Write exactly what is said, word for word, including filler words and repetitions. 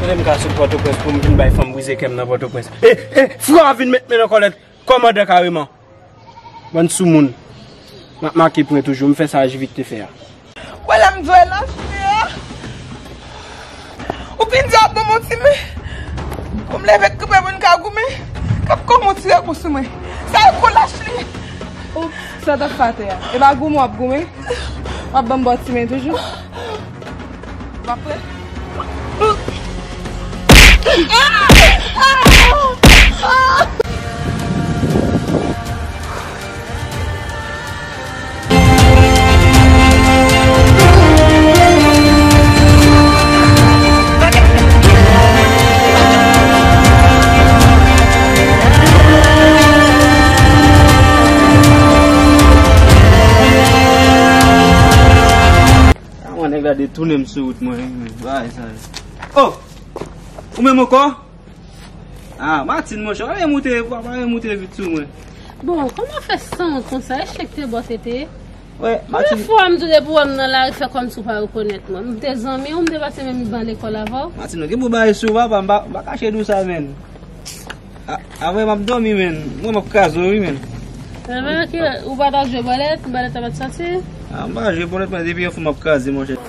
Lè m ka sot Pòtoprens pou m vin bay fanm brize kè m nan Pòtoprens. E, e, frè a vin met men nan kòlèt kòmandan kareman. Bann soumoun. M ap make pwen toujou, m fè sa Ajivik te fè a. Wè la m dwe lach li a. Ou vin di w ap ban m yon ti men. Pou m leve kanpe pou n ka goumen. K ap kòman w tire kou sou mwen. Sa e kou lach li. Ou sa t ap fè atè a. E pa goumen w ap goumen. W ap ban m ba w ti men toujou. W ap prè? Kòman nèg la detounen m sou wout mwen, wi, men, bagay sa yo. Oh! Ou menm ankò? Ah, Martine, monchè, pa vin moute, pa vin moute vit sou mwen. Bon, kòman fè sanwont konsa? Echèk te bò tete. Wè, Martine. Premye fwa m di w depi w wè m nan lari, fè kòmsi w pa rekonèt mwen. M te zanmi w, m te pase menm ban lekòl avè w. Martine, gen pou bagay sou papa, m pa, m pa kache di w sa, menn. A, avè m ap dòmi, menn. Mwen, m ap kraze w, wi, menn. Sa vle di ou pa t ap jwe bòlèt, bòlèt la pa t soti? Ah, m pa jwe bòlèt, mwen, depi yon fwa m ap kraze, monchè.